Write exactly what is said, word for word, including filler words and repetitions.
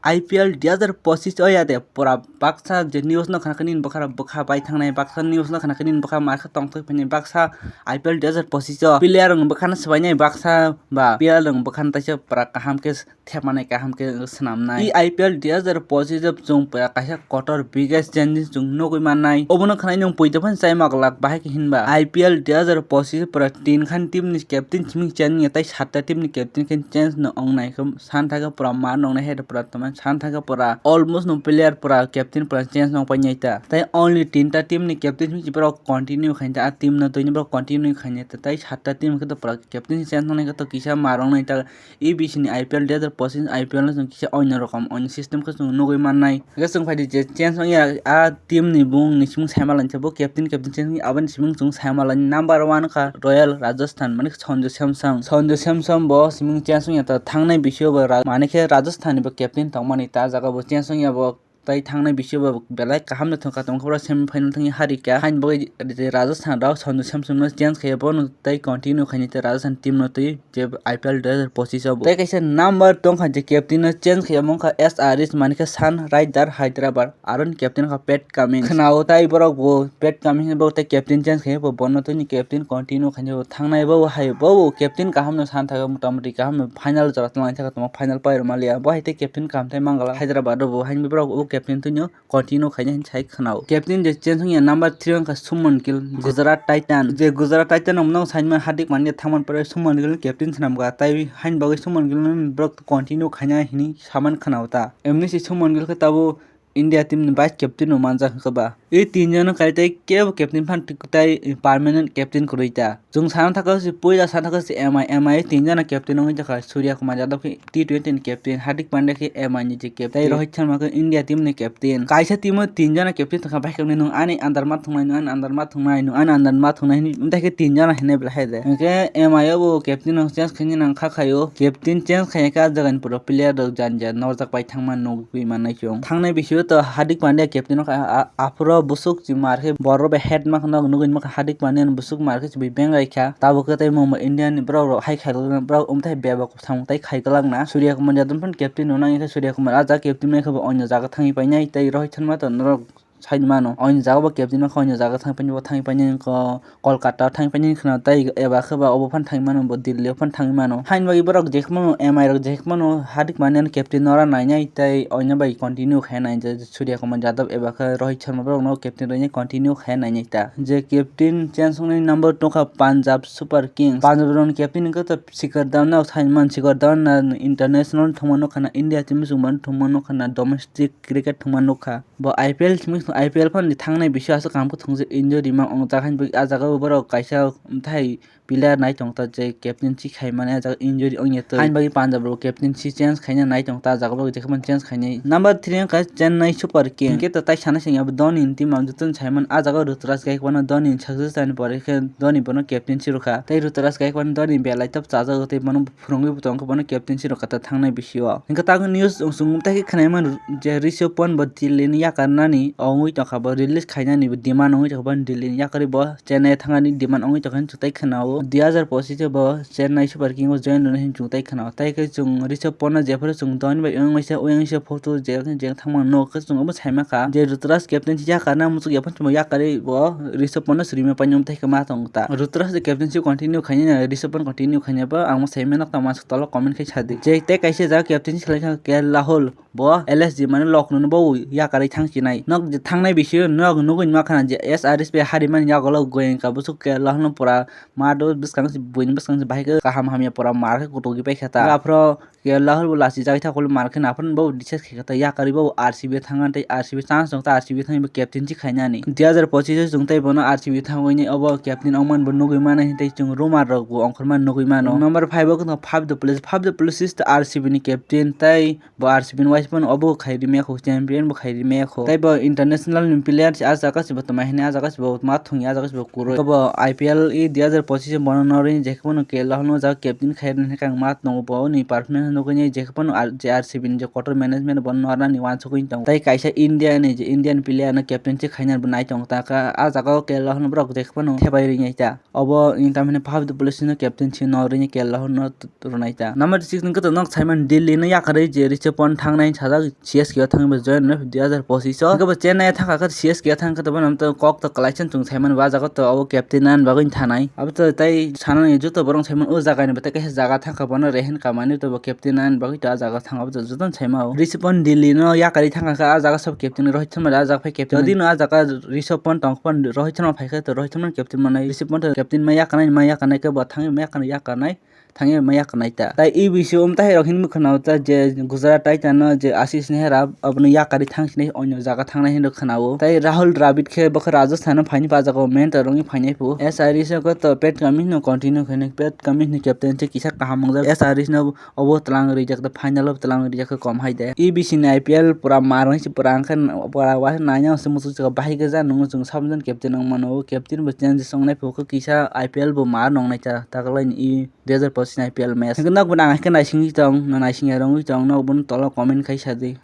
I P L dui hazar pochis o ya de pura baksa je news no khna khe nini bwkha rok bwkha bai thangnai, baksa news no khna khe nini bwkha mar khe tongthok phainai, baksa I P L dui hazar pochis o player rok ni bwkha no swbainai, baksa ba player rok ni bwkha no taisa pura kaham khe thepmanai, kaham khe swnamnai. I P L dui hazar pochis o chwng pura kaisa kotor biggest changes chwng nugwi mannai. Obono khwnai nwng poito phano chai maglak, bahai khe hinba I P L dui hazar pochis pura tin khan team ni captain simi change ya, tai satta team ni captain khe change no wngnai khe. San thaka pura man nongnai hai pura tongmani, san thaka pura almost no player pura captain pura change nong painai ta. Tai only tinta team ni captain hinwi borok continue khainai ta, a team no twi borok continue khainai ta. Tai satta team khe to pura captain change nongnai khe to kisa ma rok nai ta. E B C ni I P L dui hazar pochis I P L no chwng kisa onyo rokom onyo system khe chwng nugwi mannai. Hwnkhe chwng phaidi je change wngya a team ni bumung ni simung saima lainai ta, bo captain captain change wngya aboni simung chwng saima lainai. Number one kha Royal Rajasthan, mani Sanju Samson. Sanju Samson bo simung change wngya ta, thangnai bisio bo ra-, mani khe Rajasthan ni bo captain tongmani ta, jaga bo change wngya bo. Tai thangnai bisio bo belai kaham no thwngkha, tongkha pura semi final thangwi harika. Hain bagwi je Rajasthan rok Sanju Samson no change khaiya, bono tai continue khainai ta Rajasthan team no twi je I P L dui hazar pochis o bo. Tai kaisa number tongkha je captain no change khaiya, mungkha S R H, mani khe Sunrisers Hyderabad. Aroni captain kha Pat Cummins. Khwnao tai borok bo Pat Cummins ni borok tai captain change khe bo bono tini captain continue khainai bo thangnai bo hai bo captain kaham no san thago, motamoti kaham no final jora tonglaini thaka tongma final pairok maliya bo hai tei captain kaham tai mangala Hyderabad o bo haini borok o captain tini continue khainai hinwi sai khwnao. Captain je change wngya number three wngkha Shubman Gill, Gujarat Titan. Je Gujarat Titan no mwnang saimano Hardik Pandya thangman pore Shubman Gill ni captain swnamkha tai haini bagwi Shubman Gill no borok continue khainai hinwi saman khwnao ta. Emni si Shubman Gill khe tabuk India team ni vice captain no manjak hwnkhe ba. E tin jona kai tei kebo captain phan tei permanent captain kwrwi ta. Chwng sana thaka se puila sana thaka se M I, M I tin jona captain wngwi jakha Surya Kumar Yadav khe T twenty ni captain, Hardik Pandya khe M I ni je captain, tei Rohit Sharma khe India team ni captain. Kaisa team o tin jona captain tongkha, bai khe nwng ani under ma thwngnai, nwng ani under ma thwngnai, nwng ani under ma thwngnai hinwi, wngtai khe tin jona hinwi belai hai de. Hwnkhe M I o bo captain no change khaina nang kha khaio, captain change khaina khe ah jagani pura player rok jani jani norjak bai thangma nuk. Twi mannai chwng. Thangnai bisio to Hardik Pandya captain wngkha, a-, aphuru bwswk se mar khe borok bai head ma kheno nugwi nukha Hardik Pandya ni bwswk mar khe se bai beng rai kha. Tabuk khe tei Mumbai Indian ni borok rok hai khai borok wngthai bebak samung tai khai kwlak na. Surya Kumar Yadav phano captain rwna wngkha, Surya Kumar ah jaga captain wngkha bo onyo jaga thangwi painai tei Rohit Sharma to norok sai mano. Oini jaga bo captain wngkha, oini jaga thangwi painai bo thangwi painai wngkha. Kolkata thangwi painani khna tei eba khe ba obo phano thangwi mano, bo Delhi o phano thangwi mano. Haini bagwi borok je khmano M I rok je khmano Hardik Pandya no captain no ora nainai tei oino bai continue khai nai je Surya Kumar Yadav eba khe Rohit Sharma borok no captain rwinai continue khai nainai ta. Je captain change wngnai number two kha Punjab Super Kings. Punjab rok ni captain wngkha ta Shikhar Dhawan no thangwi mano, Shikhar Dhawan no international thwngma nukha na India team swng mano thwngma nukha na domestic cricket thwngma nukha. Bo I P L simi I P L phano thangnai bisio aswk kaham khe thungjak injury ma wngjak haini bagwi ah jaga o borok kaisa bwthai player nai tongta je captaincy khaimani ah jaga injury wngya twi. Haini bagwi Punjab rok captaincy change khaina nai tongta ah jaga borok jephano change khainai. Number three wngkha Chennai Super King. Hwnkhe to tai sana singya bo Dhoni ni team ang jotono saiman ah jaga Ruturaj Gaikwad no Dhoni ni success ani pore khe Dhoni bono captaincy rwkha. Tei Ruturaj Gaikwad no Dhoni belai top chajago tei bono phwrwngwi bo tongkha bono captaincy rwkha ta thangnai bisio. Hwnkhe tabuk news chwng tei khe khwnaimano je Rishabh Pant bo Delhi ni yakarnani ongwi tongkha, bo release khainani bo demand ongwi tongkha, bo Delhi ni yakarwi bo Chennai thangnani demand ongwi tongkha hinwi chwng tei khwnao. Dui hazar pochis o bo Chennai Super King o join rwna hinwi chwng tei khwnao. Tei khe chwng Rishabh Pant no jephuru chwng Dhoni bai wngwi se, wngwi se photo je, je thangmano khe chwng omo saimankha je Ruturaj captaincy yakarna muchuk yaphano chwng yakarwi bo Rishabh Pant no swrwima painani tei khe ma tong ta. Ruturaj captaincy continue khainai, Rishabh Pant continue khainai bo ang ma saimano tamo aswk tolo comment khai sadi. Je tei kaisa jaga captaincy khlai kha K L Rahul. Bo L S G mane Lucknow no bo yakarwi thang chinai. Nok je thangnai bisio nok nugwi ma khana je S R H bai harimani yagulo Goenka bwswk K L Rahul no pura ma do bwskang se buini bwskang se bahai khe kaham hamya pura mar khe kutugi pai khe ta. Aphro K L Rahul bo lachijagwi thakolo mar khe aphano bo discharge khe ta yakarwi bo R C B thang tei R C B chance tong ta R C B thangwi bo captaincy khainani. Dui hazar pochis o chwng tei bono R C B thangwi ni obo captain ongmani bo nugwi mano hwn tei chwng rumor rok bo ongkhormani nugwi mano. Number five o kheno Faf du Plessis, Faf du Plessis ta R C B ni captain tei Bo R C B ni wise phano obo khai rimya kho, champion bo khai rimya kho. Tei bo international ni player se, ah jaga se bo tongmani hwnwi, ah jaga se bo ma thungya, ah jaga se bo kwrwi. Bo I P L e dui hazar pochis o bono norwi je kheno K L Rahul no jaga captain khai rwna hwnwi khe ang ma tongo bo ni performance no. Nukgwi je phano R-, je R C B ni je kotor management bo nornani uansugwi tongo. Tai kaisa India ni je Indian player no captaincy khaina bo nai tongo ta kha. A jaga o K L Rahul no borok je phano thepai rwngya ta. Obo tamni Faf du Plessis no captaincy no rwngya K L Rahul no t-, rwnai ta. Number six ni kwtal nok Simon Delhi no yakarwi je Rishabh Pant thangnai sajak C S K o thangwi bo join rwnai dui hazar pochisho. Hwnkhe bo Chennai o thangkha khe C S K o thangkhe to bono to kok to kwlaisa chwng saimani bo a jaga to obo captain nani bagwi thanai. Abo to tai sanani joto borok saimano o jaga ni bo tai kaisa jaga thangkha bono rehen kamani to bo captain nani bagwi to a jaga thang abo to jotono saimao. Rishabh Pant Delhi no yakarwi thangkha khe a jaga sob captain Rohit Sharma a jaga phai captain. Jodi no a jaga Rishabh Pant tongkha phan Rohit Sharma phaikha to Rohit Sharma captain manai Rishabh Pant captain ma yakarnai ma yakarnai khe bo thangwi ma yakarnai yakarnai. Thangwi ma yakarnai ta. Tai E B C o um tahai rok hinwi khwnao ta je Gujarat Titan no je Ashish Nehra abono yakarwi thang sinai onyo jaga thangnai hinwi khwnao. Tai Rahul Dravid khe bokhe Rajasthan no phaini pa jaga o mentor wngwi phainai phu. S R H no to Pat Cummins no continue khainai. Pat Cummins ni captaincy kisa kaham wngjak. S R H no obo twlang rijak ta final o twlang rijak khe kom hai de. E B C ni I P L pura mar wngse pura wngkhe pura wa naina se muchuk chwka bahai khe ja nungno chwng sabjani captain wng mano. Captain bo change wngnai phu khe kisa I P L bo mar nongnai ta taklaini e dui hazar pochis ni I P L match. Hwnkhe nok bo nang hai khe naisingwi tong, no naising ya rwngwi tong, nok bono tola comment khai sa di.